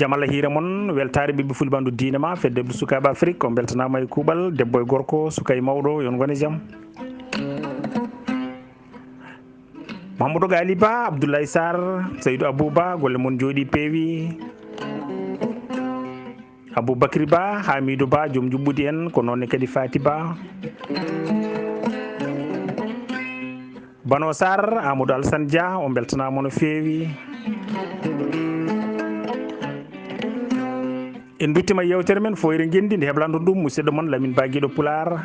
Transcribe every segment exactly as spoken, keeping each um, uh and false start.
Jam Allah hiire mon, weltaare ɓiɓɓe fulɓe ɓandu diine ma, fedde sukaaɓe Afrik, on mbeltanaama e kuuɓal, debbo e gorko, suka e mawɗo, yon ngone jam. Mamadou Gali Ba, Abdoulaye Sarr, Seydou Abou Ba, golle mon jooɗi peewi. Aboubacry Ba, Hamidou Ba, joom juɓɓudi en, ko noon ne kadi Fati Ba. Bano Sarr, Amadou Alassane Dia, on mbeltanaama no feewi. En nduttima e yewtere men Fooyre Ngenndi nde heblanto ɗum musidɗo mon Lamine Ba Giɗo Pulaar.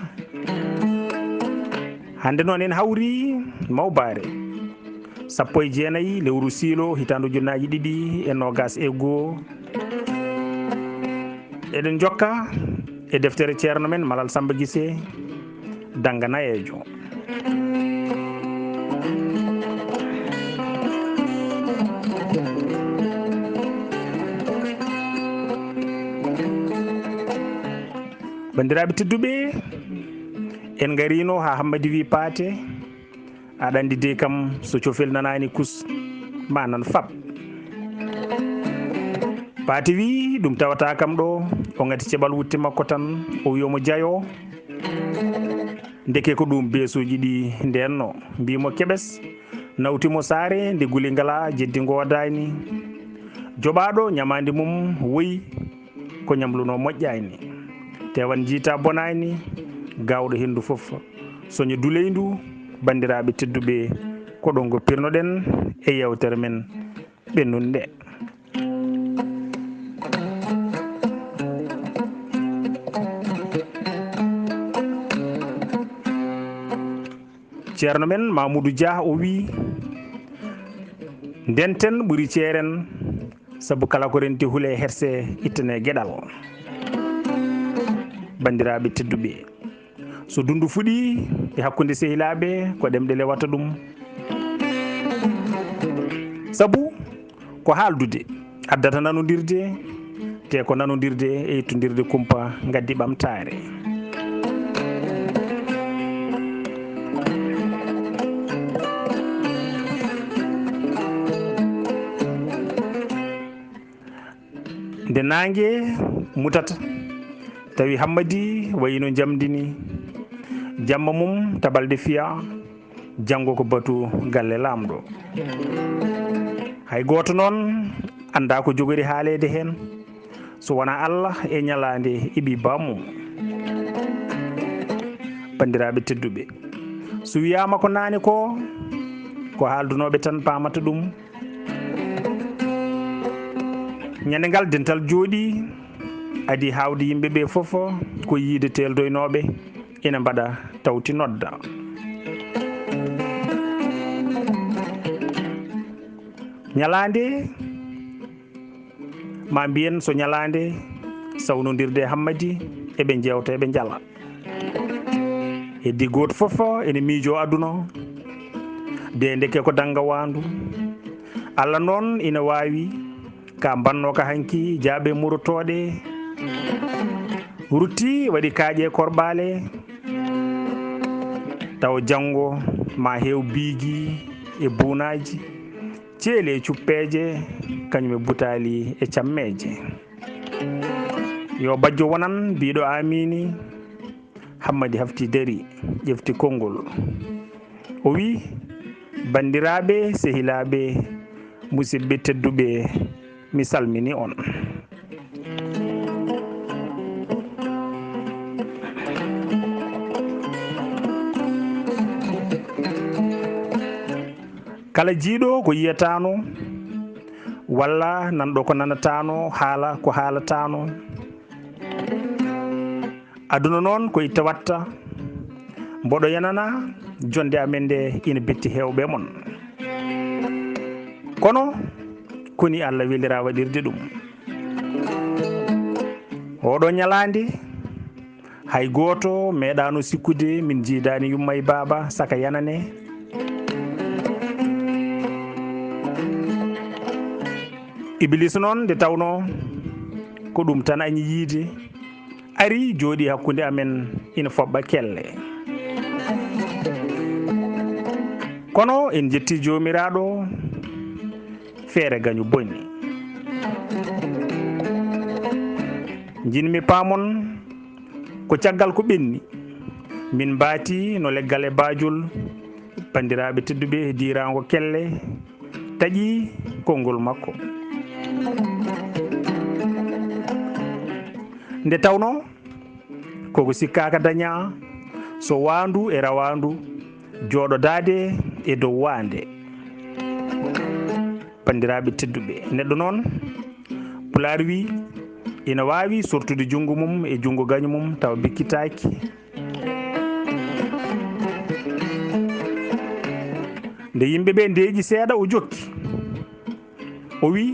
Hannde noon en hawri Mawbaare. Sappo e jeenayi lewru siilo hitaande ujunnaaji ɗiɗi e noogaas e goo. Eɗen njokka e deftere ceerno men Malal Samba Gise, Dannga Nayeejo. Banndiraaɓe tedduɓe, en ngariino haa Hammadi wi paate, aɗa anndi dey kam so cofel nanaani kus, ma nan fab. Paate wi ɗum tawata kam ɗo, o ngati ceɓal wutte makko tan, o wi omo jayo. Ndeke ko ɗum beesuuji ɗi ndeenno, mbii mo keɓes, nawti mo saare, nde guli ngala, jeddi ngoodaani. Joɓaaɗo ñamaandi mum woyi, ko ñamluno moƴƴaani. Tewan jiita bonaani, gaawɗo henndu fof. Soño duleyndu, banndiraaɓe tedduɓe, ko ɗo ngoppirnoɗen e yewtere men ɓennunde. Ceerno men Mamoudou Dia o wi, ndenten ɓuri ceeren, sabu kala ko renti hule herse ittane geɗal. Banndiraaɓe tedduɓe, so dundu fuɗi e hakkunde sehilaaɓe, ko ɗemɗe lewata ɗum. Sabu ko haaldude addata nanondirde, te ko nanondirde e ittondirde kumpa ngaddi ɓamtaare. Nde naange mutata, tawi Hammadi wayino njamndi ni, jamma mum tabalde fiya, janngo ko batu galle laamɗo. Hay gooto noon anndaa ko jogori haaleede heen, so wonaa Allah e ñalaande e ɓii bammum. Banndiraaɓe tedduɓe, so wiyaama ko naane ko, ko haaldunooɓe tan paamata ɗum. Ñande ngal dental jooɗi, adi haawde yimɓe ɓe fof ko yiide teeldoynooɓe ina mbaɗa tawti nodda. Ñalaande, ma mbiyen so ñalaande, sawnondirde e Hammadi, eɓe njeewta, eɓe njala. Heddi gooto fof ene miijoo aduna, de ndeke ko dannga waandu. Allah noon ina waawi, ka mbannoo ka hanki jaaɓe murotooɗe. Rutti waɗi kaaƴe korɓaale, taw janngo ma heew biigi e buunaaji, ceeli e cuppeeje, kañum e butaali e cammeeje. Yo bajjo wonan biiɗo aamiini. Hammadi hafti dari, ƴefti konngol. O wi, banndiraaɓe, sehilaaɓe, musidɓe tedduɓe, mi salmini on. Kala jiiɗo ko yiyataano, walla nanɗo ko nanataano, haala ko haalataano. Aduna noon ko itta watta, mboɗo yanana, jonde amen nde ina betti heewɓe mon. Kono, koni Allah welira waɗirde ɗum. Oɗo ñalaande, hay gooto meeɗaano sikkude min njiidaani yumma e baaba saka yanane. Ibiliisa noon nde tawnoo ko ɗum tan añi yiide, ari jooɗi hakkunde amen ina foɓɓa kelle. Kono en njetti Joomiraaɗo, feere gaño boni. Njiɗmi paamon ko caggal ko ɓenni, min mbaati no leggal e baajol, banndiraaɓe tedduɓe, diiraango kelle taƴi konngol makko. Nde tawnoo, koko sikkaaka dañaa so waandu e rawaandu jooɗodaade e dow waande. Banndiraaɓe tedduɓe, neɗɗo noon, Pulaar wi, ina waawi sortude junngo mum e junngo gaño mum tawa bikkitaaki. Nde yimɓe ɓe ndeeƴi seeɗa, o jokki. O wi,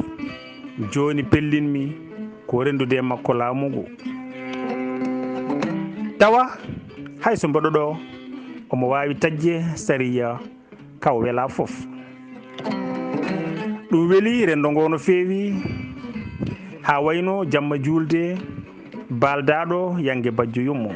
"Jooni pellinmi ko renndude e makko laamu ngu. Tawa hay so mboɗo ɗo, omo waawi taƴde sariya ka o welaa fof." Ɗum weli renndo ngo no feewi, haa wayno jamma juulde, baaldaaɗo Yannge Bajjo yummum.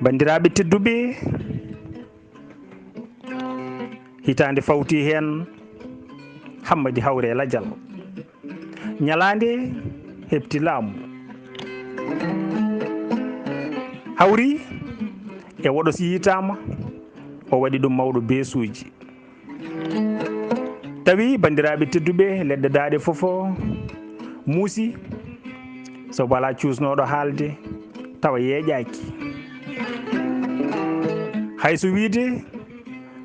Banndiraaɓe tedduɓe, hitaande fawti heen, Hammadi Hawre Lajal. Ñalaande heɓti laamu. Hawri e woɗo si yitaama, o waɗi ɗum mawɗo beesuuji. Tawi, banndiraaɓe tedduɓe, leɗɗe daaɗe fof o muusi, sabu alaa cuusnooɗo haalde tawa yeeƴaaki. Hay so wiide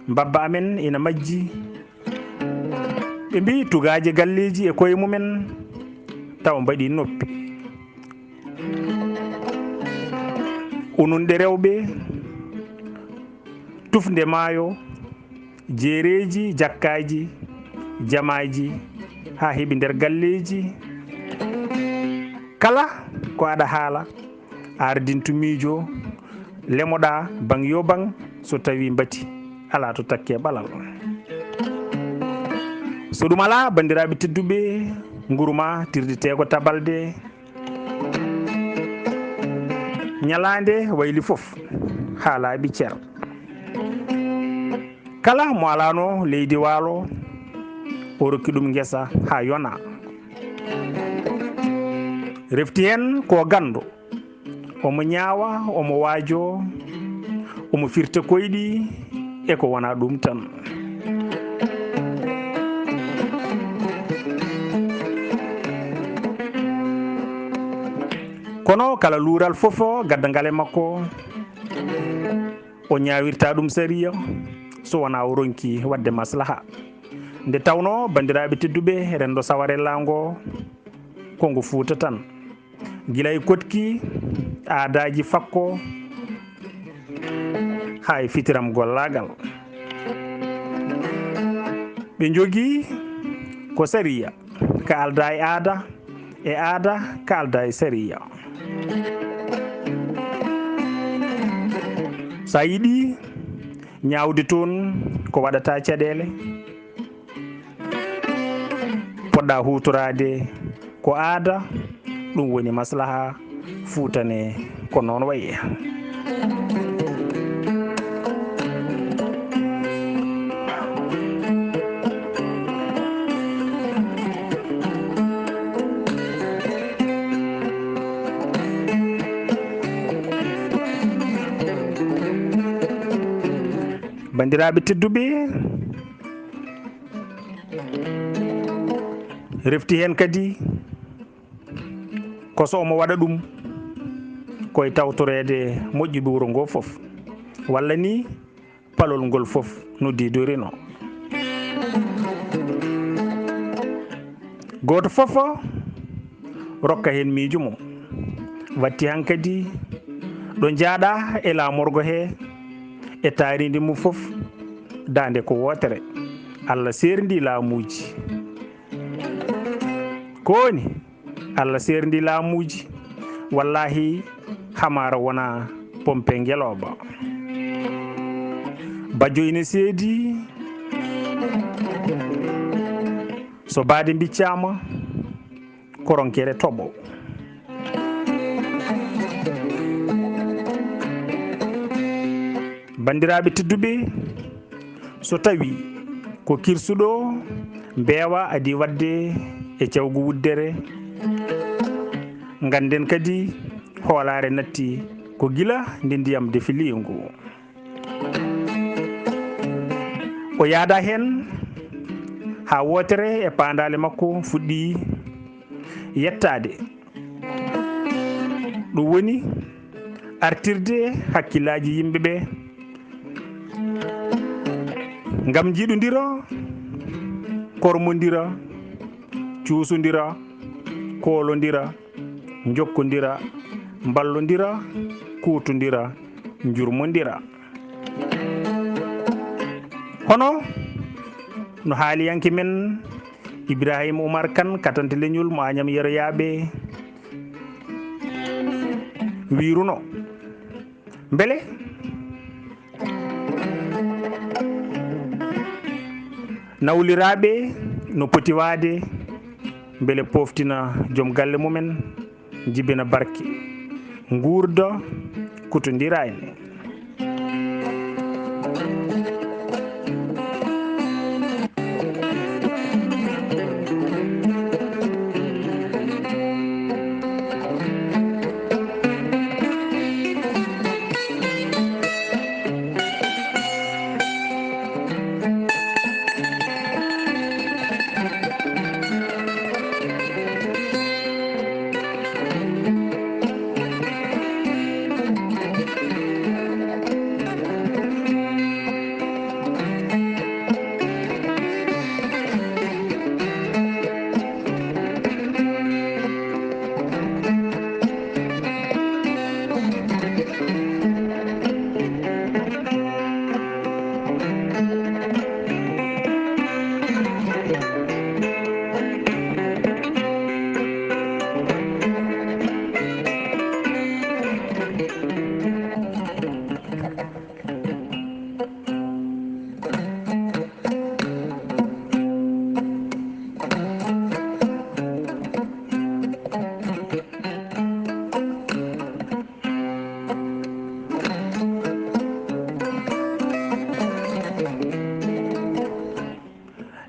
mbabba amen ina majji, ɓe mbi tugaaje galleeji e koye mumen tawa mbaɗi noppi. Ununɗe rewɓe, tufnde maayo, jeereeji, jakkaaji, jamaaji, haa heɓi nder galleeji. Kala ko aɗa haala, ardintu miijo, lemoɗaa baŋ yo baŋ, so tawii mbati, alaa to takkee ɓalal. So ɗum alaa, banndiraaɓe tedduɓe, nguru ma tirdetee ko tabalde. Ñalaande wayli fof, haa laaɓi cer. Kala mo alaano leydi waalo, o rokki ɗum ngesa haa yona. Refti heen ko ganndo, omo ñaawa, omo waajoo, omo firta koyɗi e ko wonaa ɗum tan. Kono kala luural fof gaddangal e makko, o ñaawirta ɗum sariya so wonaa o ronki waɗde maslaha. Nde tawnoo, banndiraaɓe tedduɓe, renndo Saware Laango ko ngo Fuuta tan. Gila e koɗki aadaaji fakko haa e fitiram gollaagal. Ɓe njogii ko sariya ka aldaa e aada, e aada ka aldaa e sariya. So a yiɗi ñaawde toon ko waɗata caɗeele, poɗɗa huutoraade ko aada, ɗum woni maslaha fuutane, ko noon wayi. Banndiraaɓe tedduɓe, refti heen kadi ko so omo waɗa ɗum ko e tawtoreede moƴƴuɓe wuro ngoo fof, walla ni palol ngol fof no diidorino. Gooto fof rokka heen miijo mum. Watti hankadi ɗo njaaɗa e laamorgo he, e taariindi mum fof, daande ko wootere. Allah seerndi laamuuji. Ko woni? Allah seerndi laamuuji. Wallaahi, hamaara wona pompe ngelooba. Bajjo ina seedi. So baade mbiccaama, koronkere toɓo. Banndiraaɓe tedduɓe, so tawi ko kirsuɗo mbeewa adii waɗde e cawgu wuddere, ngannden kadi hoolaare natti ko gila nde ndiyam defiliingu. O yaada heen haa wootere e paandaale makko fuɗɗi yettaade. Ɗum woni artirde hakkillaaji yimɓe ɓe ngam njiɗondira, kormondira, cuusondira, koolondira, njokkondira, mballondira, kuutondira, njurmondira. Hono no haaliyanke men Ibrahima Umar Kan, katante leñol mo Añam Yeroyaaɓe, wiiruno, mbele nawliraaɓe no poti waade, mbele poftina joom galle mumen, jibina barke, nguurda kutondiraani.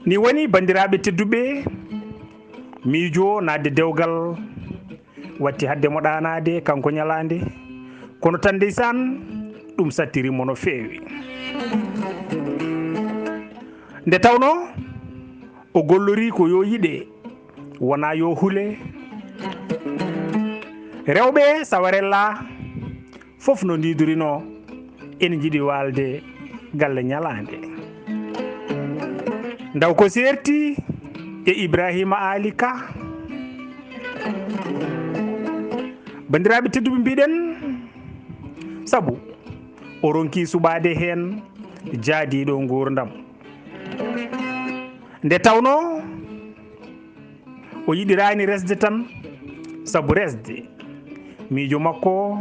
Ni woni, banndiraaɓe tedduɓe, miijo naatde dewgal watti hadde mo ɗaanaade kanko ñalaande, kono tan ndeysaan ɗum sattiri mo no feewi. Nde tawnoo o gollorii ko yo yiɗe, wonaa yo hule. Rewɓe Sawarella fof no ndiidurinoo, ene njiɗi waalde galle ñalaande. Ndaw ko seerti e Ibrahima Aali Ka. Banndiraaɓe tedduɓe, mbiɗen sabu o ronki suɓaade heen jaadiiɗo nguurndam. Nde tawnoo o yiɗiraani resde tan sabu resde, miijo makko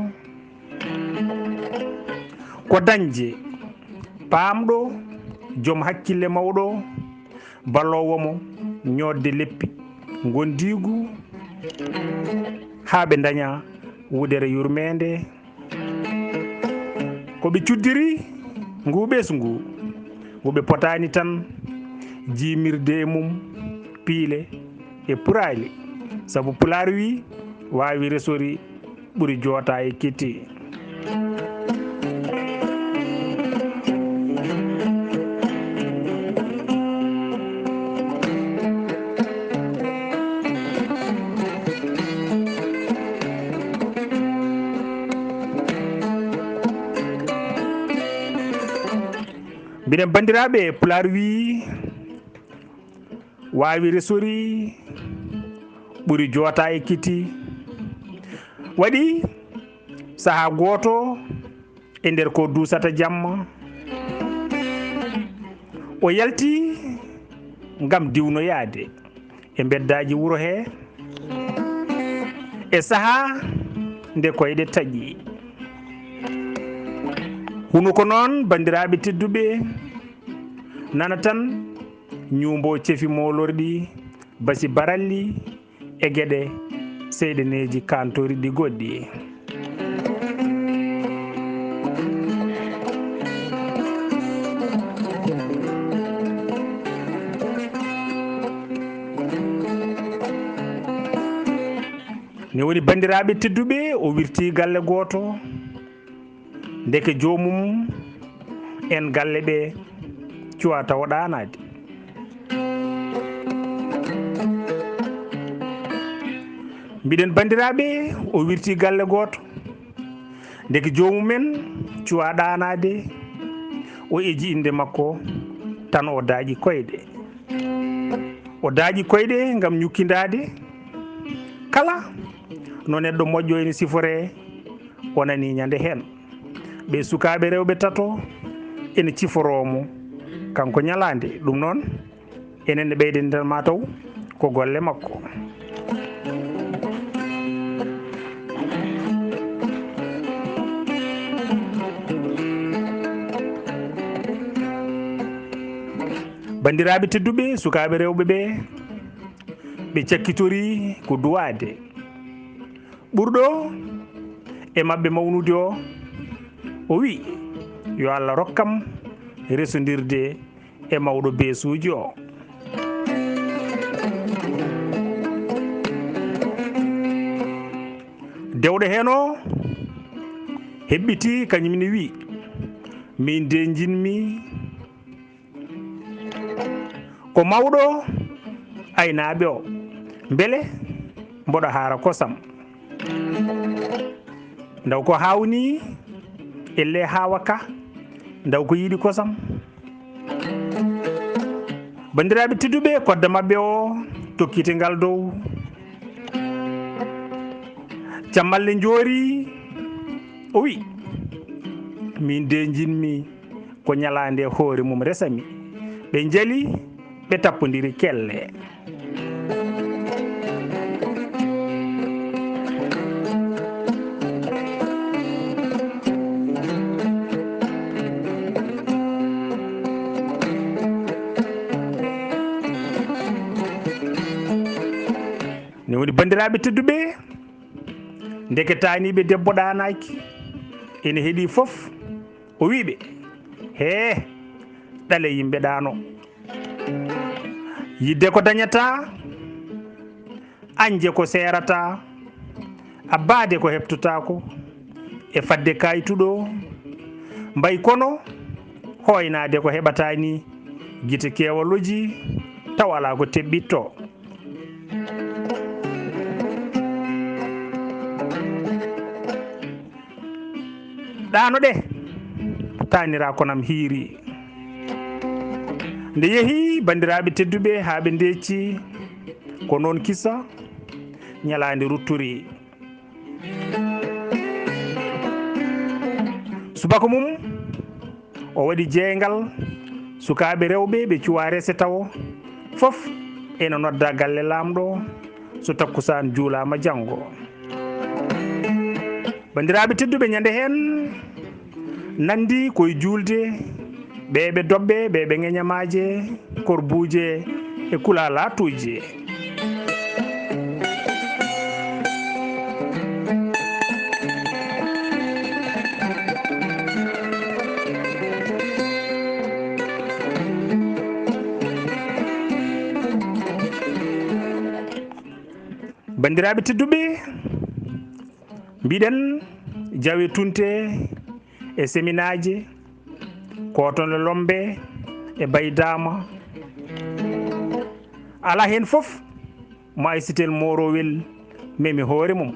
ko dañde paamɗo, joom hakkille mawɗo, balloowo mo ñoodde leppi, ngondiigu, haa ɓe ndaña wudere yurmeende. Ko ɓe cuddiri nguu ɓesngu, ngu ɓe potaani tan jiimirde e mum piile e puraali, sabu Pulaar wii, "Waawi resori ɓuri joota e keti." Mbiɗen, banndiraaɓe, Pulaar wii, "Waawi resori ɓuri joota e kiti. Waɗi sahaa gooto e nder ko duusata jamma, o yalti ngam diwnoyaade e mbeddaaji wuro hee e sahaa nde koyɗe taƴi. Hunuko noon, banndiraaɓe tedduɓe, nana tan ñuumbo cefi moolorɗi, basi baralli, e geɗe seyɗeneeji kaantoriɗi goɗɗi. Ni woni, banndiraaɓe tedduɓe, o wirti galle gooto. Ndeke joomum en galle ɓe cuwa tawa ɗaanaade. Mbiɗen banndiraaɓe, o wirti galle gooto. Ndeke joomum en cuwa ɗaanaade, o eji innde makko, tan o daaƴi koyɗe. O daaƴi koyɗe ngam ñukkindaade. Kala no neɗɗo moƴƴo ene siforee, o nani ñande heen ɓe sukaaɓe rewɓe tato ene ciforoo mo, kanko ñalaande. Ɗum noon, enen ne ɓeyden nder ma taw ko golle makko. Banndiraaɓe tedduɓe, sukaaɓe rewɓe ɓe, ɓe cakkitori ko duwaade. Ɓurɗo e maɓɓe mawnude o, o wi'i, "Yo Allah rokkam resondirde e mawɗo beesuuji o." Dewɗo heen o heɓɓiti, kañum ne wi'i, "Miin de njiɗmi ko mawɗo aynaaɓe o, mbele mboɗo haara kosam. Ndaw ko haawnii, elle haawa ka, ndaw ko yiɗi kosam." Banndiraaɓe tedduɓe, kodda maɓɓe o tokkiti ngal dow. Cammalle njoori, o wi'i, "Miin de njiɗmi ko ñalaande hoore mum resami." Ɓe njali, ɓe tappondiri kelle. Ni woni, banndiraaɓe tedduɓe, ndeke taaniiɓe debbo ɗaanaaki, ene heɗii fof. O wi'i ɓe, "Hee, ɗale yimɓe ɗaano. Yidde ko dañataa, añde ko seerataa, abbaade ko heɓtotaako, e fadde kaaytuɗo, mbay kono hooynaade ko heɓataa ni, gite keewaloji, taw alaa ko teɓɓitto." Ɗaano ɗe, taanira konam hiiri. Nde yehi, banndiraaɓe tedduɓe, haa ɓe ndeeci, ko noon kisa ñalaande ruttori. Subaka mum, o waɗi jeeyngal sukaaɓe rewɓe ɓe cuwa rese tawo, fof ena nodda galle laamɗo so takkusaan juulaama janngo. Banndiraaɓe tedduɓe, ñande heen nanndi koye juulde, ɓe ɓe doɓɓe, ɓe ɓe ŋeñamaaje, korbuuje e kulaalaatuuje. Banndiraaɓe tedduɓe, mbiɗen jawe tunte e seminaaje, kootono lombe e baydaama. Alaa heen fof mo aysitel moorowel memi hoore mum.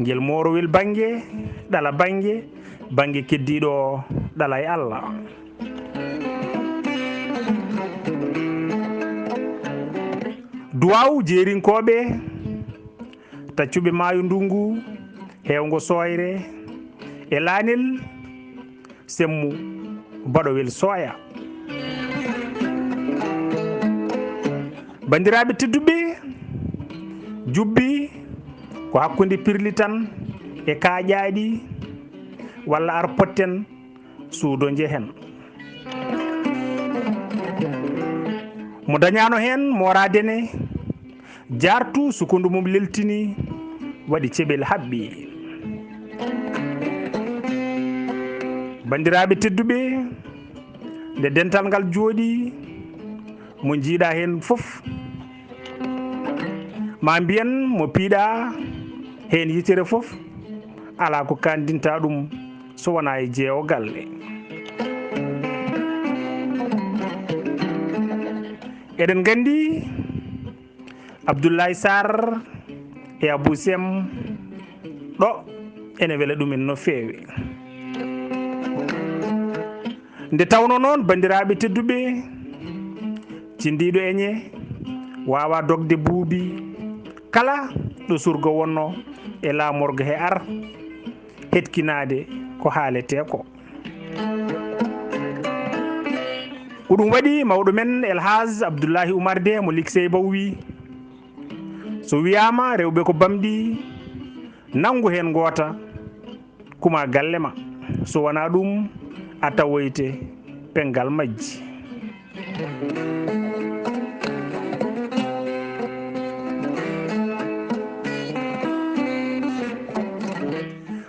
Ngel moorowel bannge, ɗala bannge, bannge keddiiɗo o ɗala e Allah. Duwaaw jeerinkooɓe taccuɓe maayo ndungu, heewngo sooyre, e laanel, semmu baɗowel sooya. Banndiraaɓe tedduɓe, jubbi ko hakkunde pirli tan e kaaƴaaɗi, walla ar potten suudo njehen. Mo dañaano heen mooraade ne, jaartu sukundu mum leltini, waɗi ceɓel haɓɓi. Banndiraaɓe tedduɓe, nde dental ngal jooɗii, mo njiiɗaa heen fof, ma mbiyen mo piiɗaa heen yitere fof, alaa ko kaandinta ɗum so wonaa e jeewo galle. Eɗen nganndi Abdoulaye Sarr e Abou Sem ɗo ene wela ɗumen no feewi. Nde tawnoo noon, banndiraaɓe tedduɓe, cindiiɗo eñe waawaa dogde buubi kala ɗo surgo wonnoo e laamorgo he ar hetkinaade ko haaletee ko. Ko ɗum waɗi mawɗo men El Hadj Abdoulahi Oumar Dé mo Liksey Baw wii, so wiyaama rewɓe ko bamɗi, nanngu heen ngoota, kuma galle ma. So wonaa ɗum, a tawoyte penngal majji.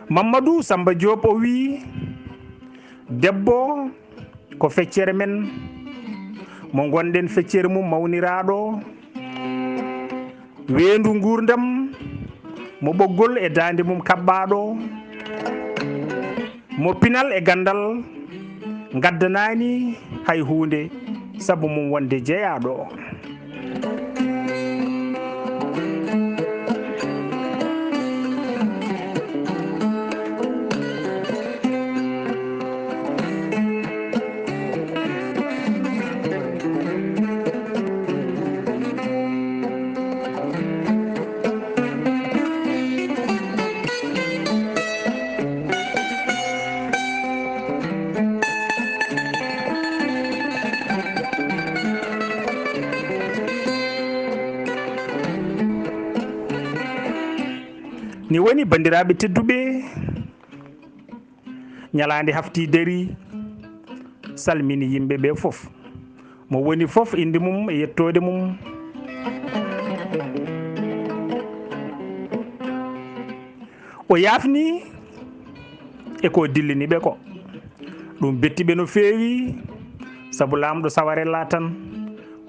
Mamadou Samba Diop o wii, debbo ko feccere men, mo ngonɗen feccere mum mawniraaɗo, weendu nguurndam, mo ɓoggol e daande mum kaɓɓaaɗo, mo pinal e ganndal ngaddanaani hay huunde, sabu mum wonde jeyaaɗo. Ni woni, banndiraaɓe tedduɓe, ñalaande hafti dari, salmini yimɓe ɓe fof. Mo woni fof innde mum e yettoode mum. O yaafni e ko dillini ɓe ko. Ɗum betti ɓe no feewi, sabu laamɗo Sawarella tan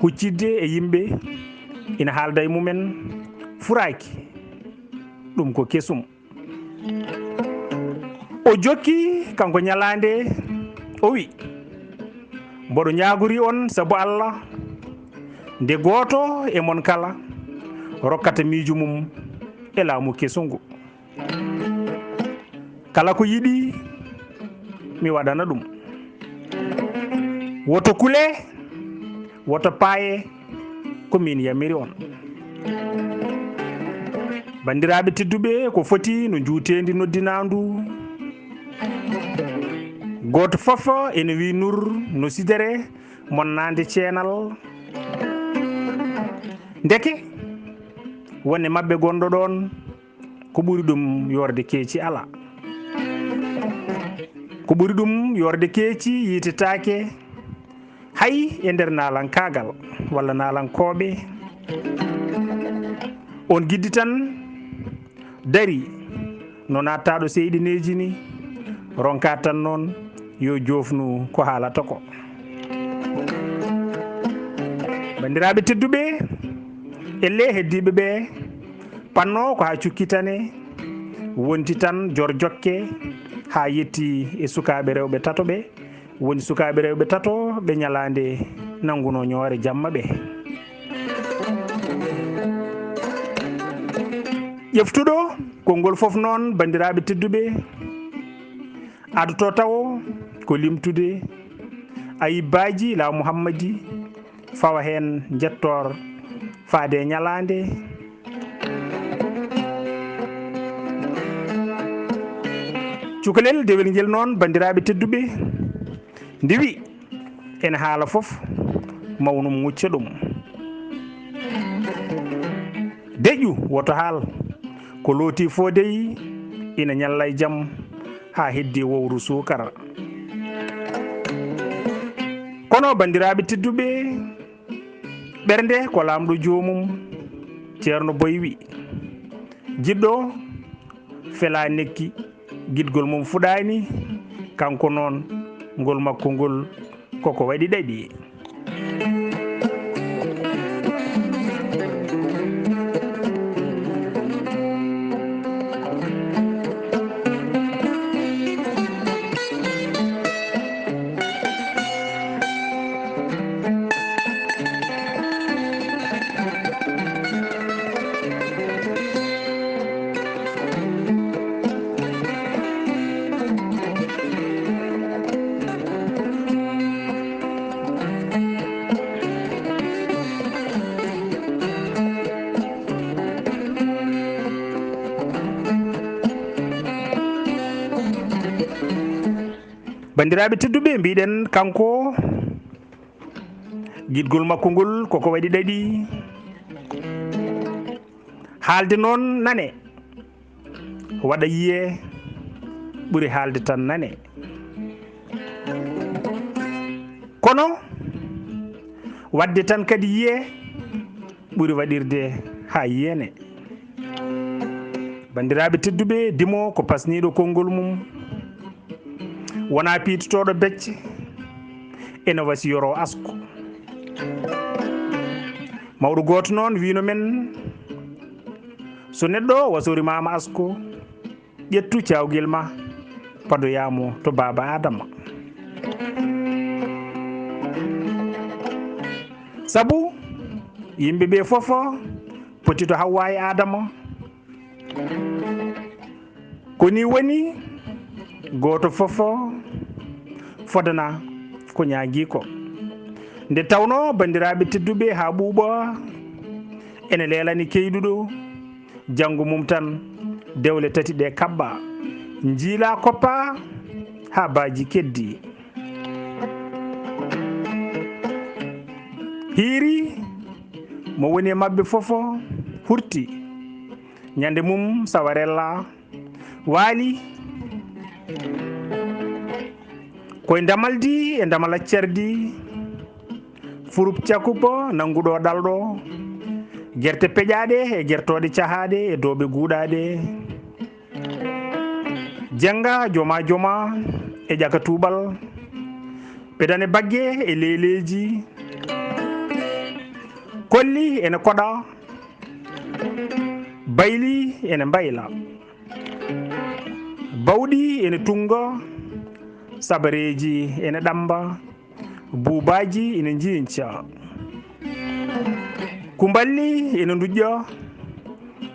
huccidde e yimɓe ina haalda e mumen furaaki. Ɗum ko kesum. O jokki kanko ñalaande, o wi, mboɗo ñaagori on sabu Allah, nde gooto e mon kala rokkata miijo mum e laamu kesu ngu. Kala ko yiɗi, mi waɗana ɗum. Woto kule, woto paaye, ko min yamiri on. Banndiraaɓe tedduɓe, ko foti no njuuteendi noddinaandu. Gooto fof ene wiyi Nur no sidere, monnaande ceenal. Ndeke, wonde maɓɓe gonɗo ɗoon, ko ɓuri ɗum yoorde keeci alaa. Ko ɓuri ɗum yoorde keeci yiitetaake hay e nder naalankaagal walla naalankooɓe. On giddi tan dari no naattaaɗo seyɗineeji ni, ronka tan noon yo joofnu ko haalata ko. Banndiraaɓe tedduɓe, elle heddiiɓe ɓe panno ko haa cukkitane, wonti tan jor jokke haa yetti e sukaaɓe rewɓe tato ɓe. Woni sukaaɓe rewɓe tato ɓe ñalaande nanngunoo ñoore jamma ɓe. Ƴeftuɗo konngol fof noon, banndiraaɓe tedduɓe, adotoo tawo ko limtude ayibbaaji Laaw Muhammadi, fawa heen njettoor faade e ñalaande. Cukalel dewel ngel noon, banndiraaɓe tedduɓe, nde wi ene haala fof, mawnum ŋucca ɗum. Deƴƴu woto haal, ko looti fof dey ina ñalla e jam haa heddi wowru suukara. Kono, banndiraaɓe tedduɓe, ɓernde ko laamɗo joomum, Ceerno Boy wi, jiɗɗo fela nekki, giɗgol mum fuɗaani, kanko noon ngol makko ngol koko waɗi ɗaɗi. Banndiraaɓe tedduɓe, mbiɗen kanko giɗgol makko ngol koko waɗi ɗaɗi. Haalde noon nane, waɗa yiye, ɓuri haalde tan nane. Kono waɗde tan kadi yiye ɓuri waɗirde haa yiyene. Banndiraaɓe tedduɓe, dimo ko pasniiɗo konngol mum, wonaa piitotooɗo becce, ene wasi yoro asko. Mawɗo gooto noon wiino men, so neɗɗo wasorimaama asko, ƴettu caawgel ma, padoyaa mo to Baaba Aadama. Sabu yimɓe ɓe fof poti to Hawwa e Aadama. Ko ni woni, gooto fof fodana ko ñaagii ko. Nde tawnoo, banndiraaɓe tedduɓe, haa ɓuuɓa ene leelani keyɗuɗo, janngo mum tan dewle tati ɗe kaɓɓa, njiila koppa haa baaji keddi. Hiiri, mo woni e maɓɓe fof hurti. Ñande mum, Sawarella waali koye ndamaldi e ndamala cardi, furup cakup nannguɗo ɗalɗo, gerte peƴaaɗe e gertooɗe cahaaɗe e dooɓe guuɗaaɗe, jennga joma joma e ƴaka tuuɓal, pedane bagge e leeleeji, kolli ene koɗa, bayli ene mbayla. Bawɗi ene tunnga, sabareeji ene ɗammba, buubaaji ene njiinca. Kumballi ene nduƴƴa,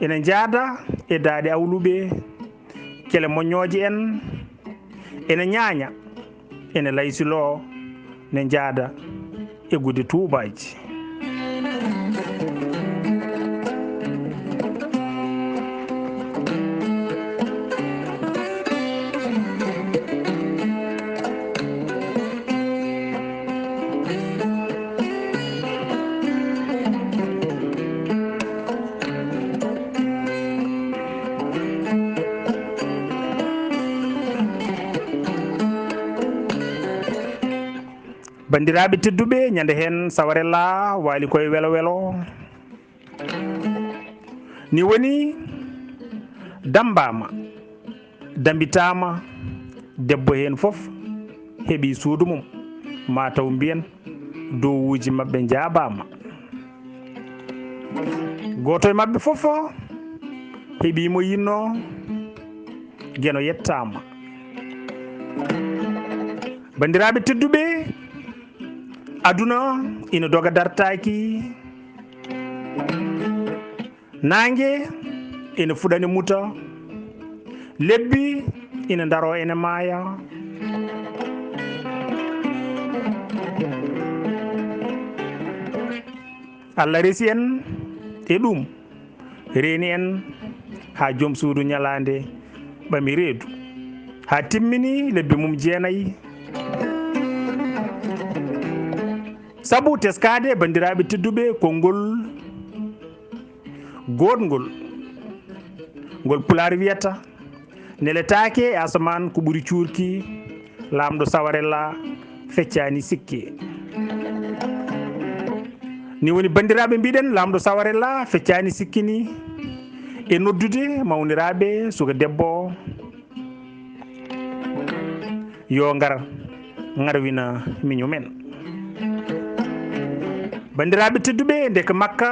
ene njaada e daaɗe awluɓe, kele moññooje en ene ñaaña, ene laysiloo, ne njaada e gude tuubaaji. Banndiraaɓe tedduɓe, ñande heen Sawarella waali koye welo welo. Ni woni, dammbaama, dammbitaama, debbo heen fof heɓi suudu mum, maa taw mbiyen dowuuji maɓɓe njaabaama. Gooto e maɓɓe fof heɓi mo yinnoo, Geno yettaama. Banndiraaɓe tedduɓe, aduna ina doga dartaaki, naange ina fuɗani muta, lebbi ina ndaro ene maaya. Allah resi en e ɗum, reeni en haa joom suudu ñalaande ɓami reedu. haa timmini lebbi mum jeenayi. Sabu teskaade, banndiraaɓe tedduɓe, konngol goodngol, ngol Pulaar wiyata, neletaake e asamaan ko ɓuri cuurki, laamɗo Sawarella feccaani sikke. Ni woni, banndiraaɓe, mbiɗen laamɗo Sawarella feccaani sikke ni e noddude mawniraaɓe, suka debbo, yo ngar, ngarwina miñum en. Banndiraaɓe tedduɓe, ndeke Makka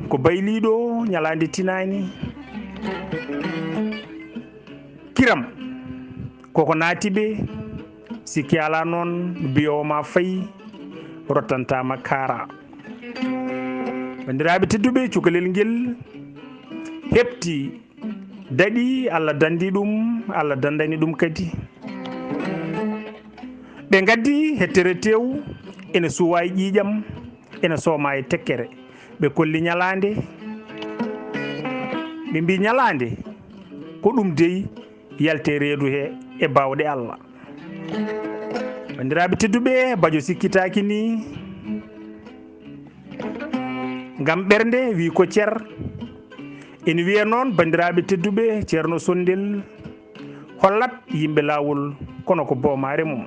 ko bayliiɗo ñalaande tinaani. Kiram, koko naati ɓe, sikki alaa noon, biyoowo ma fayi, rottantaama kaara. Banndiraaɓe tedduɓe, cukalel ngel heɓti, daɗi, Allah danndi ɗum, Allah danndani ɗum kadi. Ɓe ngaddi hettere tew, ene suwa e ƴiiƴam, ene sooma e tekkere. Ɓe kolli ñalaande, ɓe mbi ñalaande ko ɗum dey, yalte reedu he e baawɗe Allah. Banndiraaɓe tedduɓe, bajo sikkitaaki ni, ngam ɓernde wi ko cer. Ene wiya noon, banndiraaɓe tedduɓe, Ceerno Sonndel hollat yimɓe laawol kono ko boomaare mum.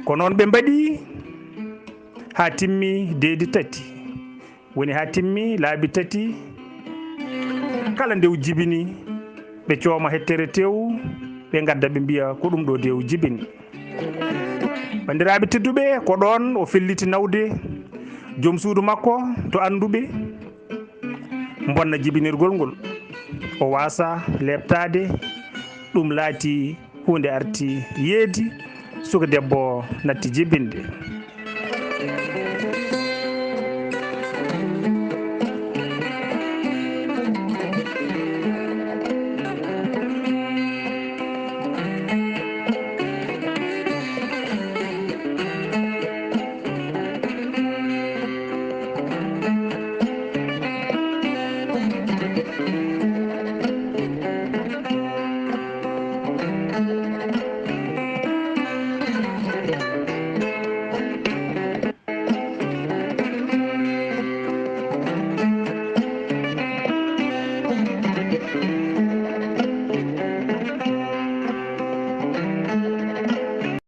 Ko noon ɓe mbaɗi haa timmi deedi tati. Woni haa timmi laabi tati, kala ndew jibini, ɓe cooma hettere tew, ɓe ngadda, ɓe mbiya ko ɗum ɗo ndew jibini. Banndiraaɓe tedduɓe, ko ɗoon o felliti nawde joom suudu makko to annduɓe, mbonna jibinirgol ngol. O waasa leeptaade, ɗum laati huunde arti yeedi, suka debbo natti jibinde.